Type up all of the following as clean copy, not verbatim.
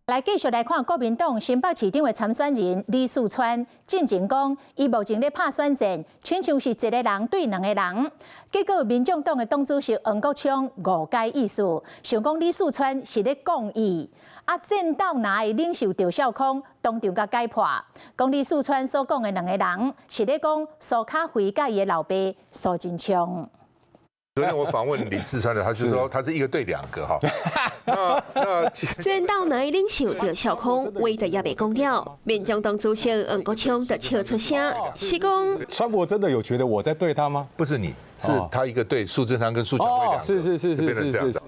來繼續來看國民黨新北市長的參選人李四川，進前講，伊目前咧拍選戰，親像是一個人對兩個人。結果民眾黨的黨主席黃國昌誤解意思，想講李四川是咧講伊。啊，戰鬥藍的領袖趙少康當場共解破，講李四川所講的兩個人，是咧講蘇卡輝佮伊的老爸蘇貞昌。昨天我訪問李四川的，他是說他是一個對兩個哈。戰鬥藍領袖趙少康話都猶未講了，民眾黨主席黃國昌就笑出聲，是講川博真的有覺得我在對他嗎？不是你，是他一個對蘇貞昌跟蘇巧慧兩個。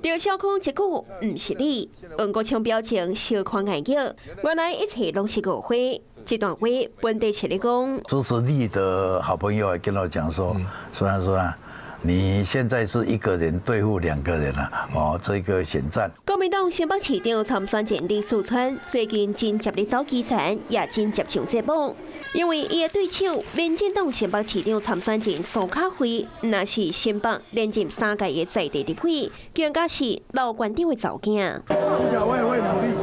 趙少康一句毋是你，黃國昌表情小可礙意，原來一切攏是誤會。這段話本地是咧講，支持你的好朋友還跟我講說，雖然說啊。你現在是一個人對付兩個人了，哦，這個選戰。國民黨新北市長參選人李四川最近真捷咧走基層，也真捷上節目，因為伊的對手民進黨新北市長參選人蘇卡輝，若是新北連任三屆的在地立委，更加是老縣長的查某囝。蘇巧慧會努力，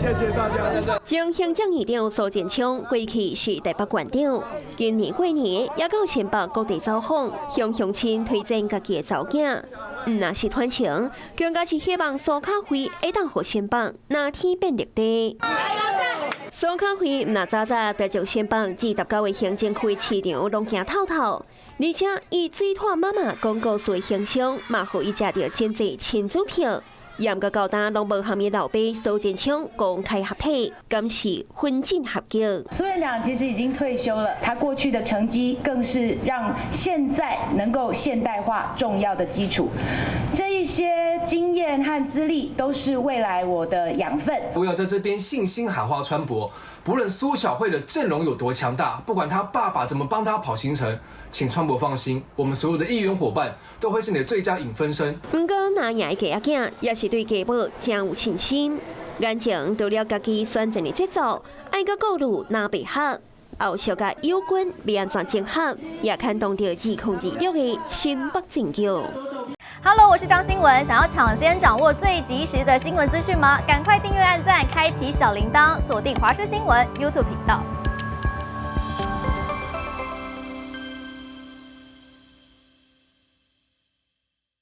謝謝大家。前行政院長蘇貞昌過去是台北縣長，今年過年也到新北各地走訪，向鄉親推薦家己的查某囝，毋若是傳承，更加是希望蘇卡輝會當予新北藍天變綠地。蘇卡輝毋若早早就將新北29個行政區市場攏行透透，而且以水兔媽媽講故事的形象，嘛予伊食著真濟親子票。嚴格到今攏無和伊老爸蘇貞昌公開合體，敢是分進合擊。蘇院長其實已經退休了，他過去的成績更是讓現在能夠現代化重要的基礎。這一些經驗和資歷都是未來我的養分。我要在這邊信心喊話川博，不論蘇巧慧的陣容有多強大，不管他爸爸怎麼幫他跑行程，請川博放心，我們所有的議員夥伴都會是你的最佳影分身。毋過，藍營的家仔囝也是對家母真有信心。眼前除了家己選戰的節奏，愛閣顧慮藍白合，後續共友軍欲按怎整合，也牽動著2026的新北政局。 Hello，我是張新聞，想要搶先掌握最及時的新聞資訊嗎？趕快訂閱、按讚、開啟小鈴鐺，鎖定華視新聞 YouTube 頻道。